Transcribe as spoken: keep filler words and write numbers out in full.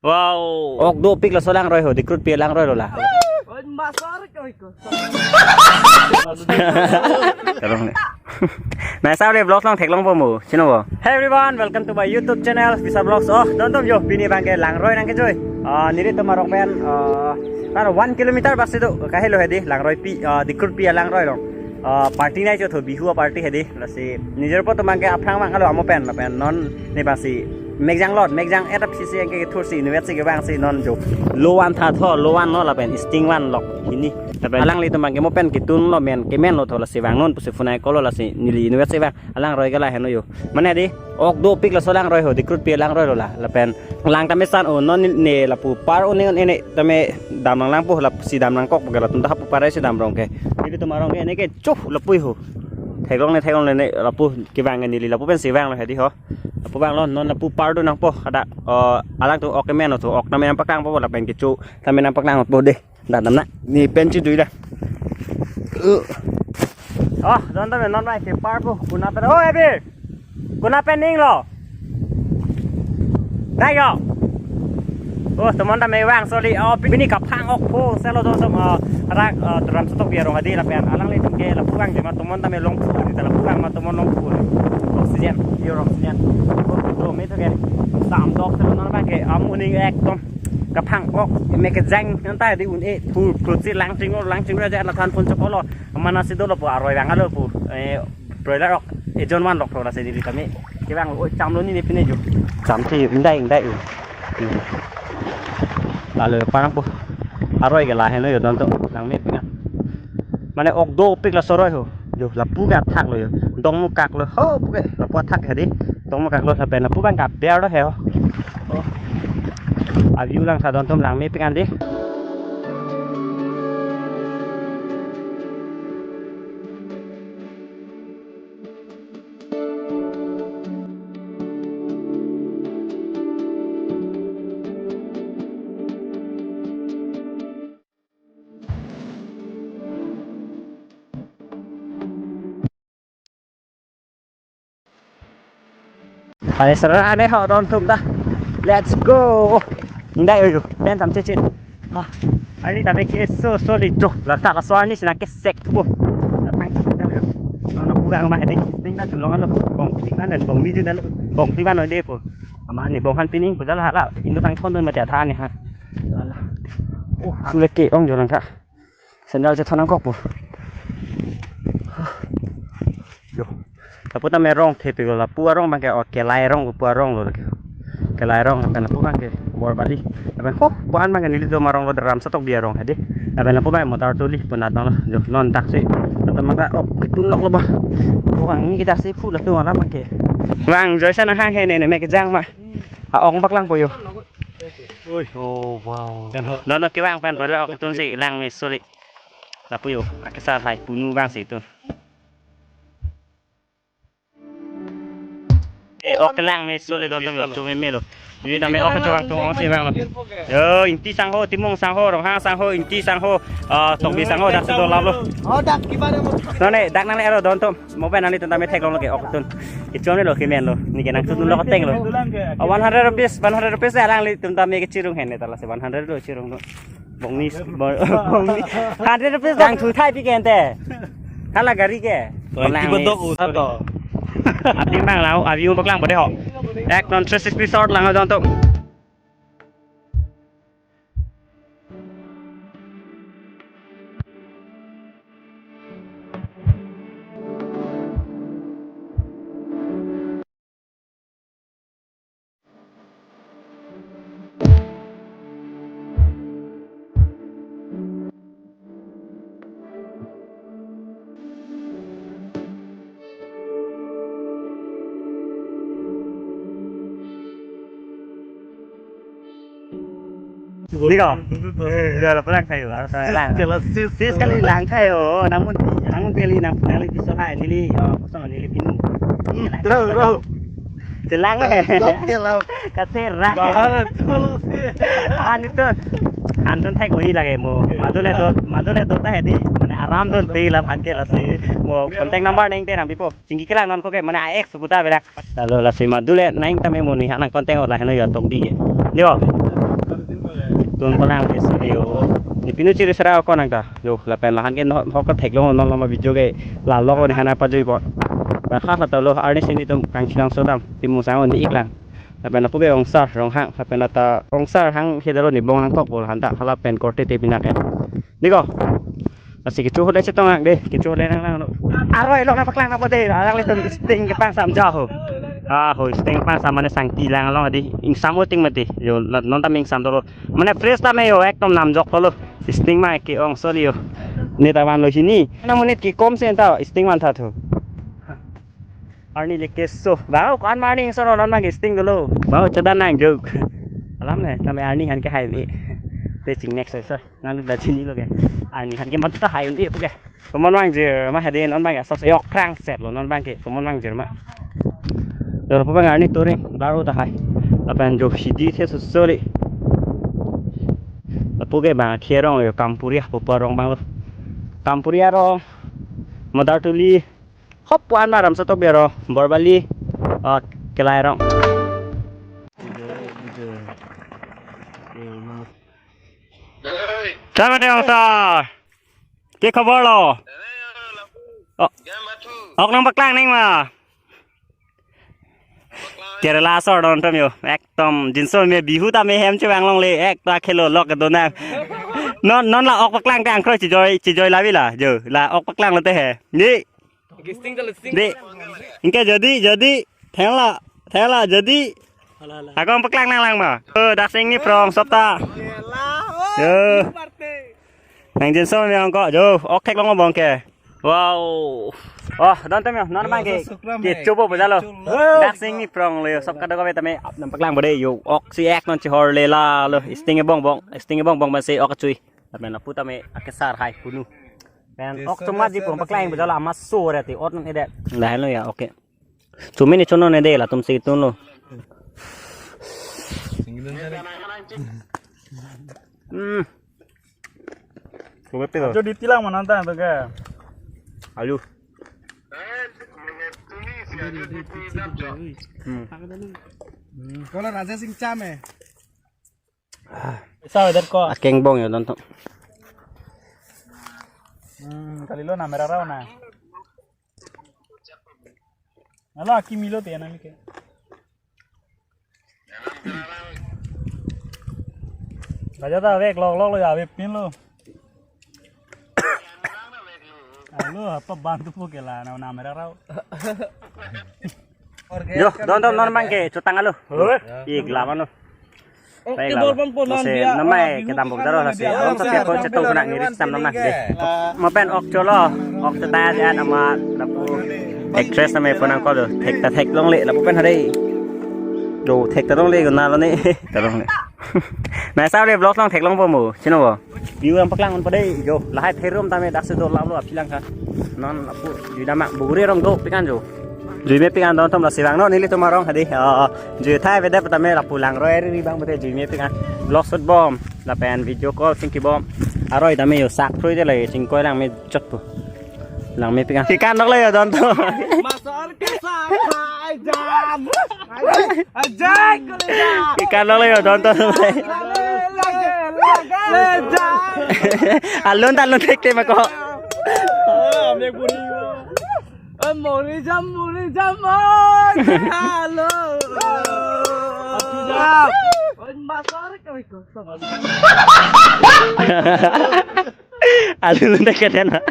Wow. Ok dopik laso langroi ho, dikrutpi alangroi lo la. Oi, masar koi ko. Tolong le. Nai sa le vlogs along theklongpo mo, chino bo. Hey everyone, welcome to my YouTube channel, Visa Vlogs. Oh, don atum yo, pini abangke langroi nangkejui. Ah, nelitum arong pen, ah, kan one kilometer bas itu, kahelo hedi, langroipi, ah, dikrutpi alangroi lo. Ah, party nai chot ho, Bihu a-party hedi. Lasi nijor po atum abangke aphrang abang alo amo pen, lapen non ne abangsi mekjang lot, mekjang etap sisi abangke thursi inutvet si kevangsi non jo. Lo van tha tho, lo van lo lapen sting van lok hini. Lapen alanglitum abangke mo pen ketun lo men, kemen lo tho, lasi vangnon pusi phone ai call lo, lasi neli inutvet si vang. Alangroi ke la heno yo. Mane hedi, ok dopik laso langroi ho, dikrutpi alangroi lo la. Lapen lang tame san o, non ne lapu par o, ne ne tame dam nanglangpo, lasi dam nangkok, bukala tum ta hapu par si dam rong ke. Nelitum arong ke ne ke chuh lapu ho. Theklong ne, theklong ne, ne lapu kevang ke neli lapu pensi vanglo hedi ho. Lapu vanglo, non lapu par do nangpo, kada, oh, alangtum ok kemen lo tho, ok tame nangpaklangpo lapen kecho tame nangpaklangpo de. Dak damna. Ne pen chedui dak. Uh. Oh, don atum non mai ke par po. Kuna pen. Oh, Ebi. Kuna pen ning lo. Dak yo. Oh, tomon tame vang soli. Oh, pini kaphang ok po. Selo don atum, ah, rak, ah, Ramsatok Bi arong hedi lapen alanglitum ke lapu vang ke ma tomon tame longphu, di ta lapu vang ma tomon longphu. Oxygen, pure oxygen. Oh, to me to ke. Sam dok selo non abangke. Amu ning ekdom. Kaphang ok, me kejang, nanta di un-e, phu, phu si langching lo, langching lo, ja la than phone choklo. Mana si dolo po, aroi vang alo po. Eh, broiler ok, ejon van lok lo, lasi neli tame kevang, oi, cham lo ni ne pine jo. Cham si, indai, indai. Lalu parang po. Aroi ke la heno yo don atum, langmepik an. Mane ok dopik laso roi ho. Jo, lapu ke athak lo yo. Dongmukak lo. Ho, puke, lapu athak hedi. Dongmukak lo, lapen lapu abangke aber lo he ho. Oh. A-view langtha don atum, langmepik an di. Ane sera ane ho don atum ta. Let's go. Indai yo, pen tam chechin. Ha. Ani tame ke so so li jo. La ta laso arni si nangkesek thupo. Nono pugang ma hedi. Sting na chulong ano. Bong sting na bong mi jun ano. Bong sting ano de po. Ama ni bong han pining ko jala hala. Indo tang thon don mati atha ni ha. Jala. Oh, sule ke ong jo nangkha. Sandal chethon nangkok po. Yo. Lapu tame rong thepik lo, lapu arong abangke, oh, Kelai arong, lapu arong lo lake. Kelai arong, lapen lapu abangke Borbali. Lapen ho, puan abangke nelitum arong lo, Ramsatok Bi arong hedi. Lapen lapu abangke Modartoli, punat abang lo. Jo, non dak si. Lapen maka, oh, ketun lok lo ba. Puan ni kita si pu lapu alam abangke. Vang, joisa nanghang he ne, ne me kejang ma. A-ong paklangpo yo. Oi, oh, wow. Nono kevang pen pada ok tun si lang me soli. Lapu yo, akesar hai punu vangsi tun. Eh, ok lang me soli don atum yo, tu me me lo. Ini tame ok chowang tu ong si vang lo. Yo, Ingti sangho, Timung sangho, Ronghang sangho, Ingti sangho, ah, Tokbi sangho, dak si do lap lo. Oh, dak gimana mo? None, dak nangne aro don atum. Mo pen nanglitum tame theklong lo ke ok tun. Kechom ne lo kemen lo. Ne ke nangthu tun lo koteng lo. Oh, one hundred rupees, one hundred rupees le alanglitum tame kechirung hen ne ta lasi one hundred lo chirung lo. Bongni, bong, bongni. Hundred rupees nangthu thai pi ke ente. Hala gari ke. Twenty bedok usah to. Ating bang lau, a-view paklang pade ho. Ek non three sixty shot lang don atum. Diko. Dala pulang tayo. Harus lang. Jelas sih. Sih sekali lang tayo. Namun, namun pili nang nang lebih soal nili, oh, kosong nili pinu. Terus, terus. Jelang eh. Jelang. Kasera. Bahar terus. An itu. Anton thai koi lagi mo. Madule to, madule to ta hedi. Mane aram to pe la phan ke lasi. Mo contact number neng te nang bipo. Chingki kelang non ko ke mane a ex buta bela. Lalu lasi madule neng tame mo ni hanang contact ola heno ya Tokbi. Yo. Tun ponang ke suri yo. Ne pinu chiri sera ko nang ta. Yo, lapen lahan ke no, hok theklong non lama video ke. La lo ko ne hana pajui po. Ba kha kha ta lo arni sini tum kangchinang sodam. Timu sang on ni iklang. Lapen lapu ke ongsar Ronghang. Lapen lata ongsar hang he dalo ni bong nangkok bol hanta. Lapen korte te pinak ke. Dei ko. Lasi kecho hole chetong ang dei. Kecho hole nang lang lo. Aroi lo nangpaklang nangpo dei. Alanglitum sting kepangsam ja ho. Ah ho, sting pangsam mane sangti lang along dei. Ingsam oting mati. Yo, non ta me ingsam dolo. Mane fresh ta me yo, ekdom namjok lo. Sting ma ke-ong soli yo. Ne ta vanlo hini. Nang monit kekom sen ta sting van tha thu. Arni le keso. Ba ko an marni so non ma ke sting dolo. Ba chedan nang jok. Alam ne, tame arni han ke hai me. Te ching next sir. Nang da chinilo ke. Arni han ke mat ta hai un-e pu ke. Pamon vangjir ma hadi non bang ya sos yok krang set lo non bang ke. Pamon vangjir ma. Dor pu bang arni touring baru ta hai. Lapen jo hidi the susori. Lapu ke bang kherong yo Kampuria pu parong bang lo. Kampuria rong. Madartuli. Hop pu an maram satok bero. Borbali. Oh, kelai rong. Tama dei ongsar. Ke khobor lo? Oh. Ok nangpaklang nang ma. Kerala asor don tom yo. Ekdom jinso me Bihu ta me hem chevang longle. Ek ta khelo lok do na. Non non la ok paklang te angkroi chijoi chijoi lavi la. Jo la ok paklang lo te he. Ni. Dei. Inke jadi jadi thengla thengla jadi. Ako paklang nang lang ma. Oh, daksing ni prong sop ta. Yo. Nang jinso me angko jo ok theklong bong ke. Wow. Oh, don tem yo, non bang ke. Ke chubo bojalo. Daksing ni prong le sop kadok kave tame nangpaklang bode yo. Ok si ek non chihor le la lo. Sting bong bong, sting bong bong masi ok chui. Lapen lapu tame akesar hai punu. Pen ok chumat ji pum paklang bojalo amat sore ti ot non ede. Dah lo ya, oke. Chumi ni chonon ede latum si tun lo. Hmm. Kuwe pilo. Jo ditilang mananta to ke. Alu. Hmm. Kalau Raja Singh Cham eh. Sa weather ko. Akeng bong yo don to. Hmm, kalilo na mera rau na. Ala aki milo te na mi ke. Raja ta vek lok lok lo ya vek pin lo. Alo apa bantu po ke la na na mera rau. Jo, don don non bang ke chutang alo. Hoi. Ik lama no. Baik lah. Masi namai kedam bok daro lasi. Rom setiap ko chetong kena ngiris tam namai dei. Mapen ok cholo, ok tetai amat lapu actress namai ponang ko do. Thek ta theklongle lapu pen hari. Do thek ta longle guna lo ni. Ta longle. Nai sa le vlog long theklong po mo. Chino bo. View nangpaklang un pade jo lahai therum tame daksi do lap lo aphilang kha. Non apu jui dama buguri rong do pikan jo. Jui me pikan don tom lasi bang no nelitum arong hadi. Oh, jui thai bede tame lapu langroi ri bang bede jui me pikan. Vlog shoot bom lapen video call singki bom. Aroi tame yo sak throi de lai singkoi lang me chot pu. Lang me pikan. Pikan nok le yo don to. Masar ke sak hai jam. Ajay ko le ja. Pikan nok le yo don to. Le ja. Alun ta alun thek te ma ko. Ah, me buri. Oi, mori jam, mori jam, oi. Hello. Oi, masar ke ko. Alu nunda kadena.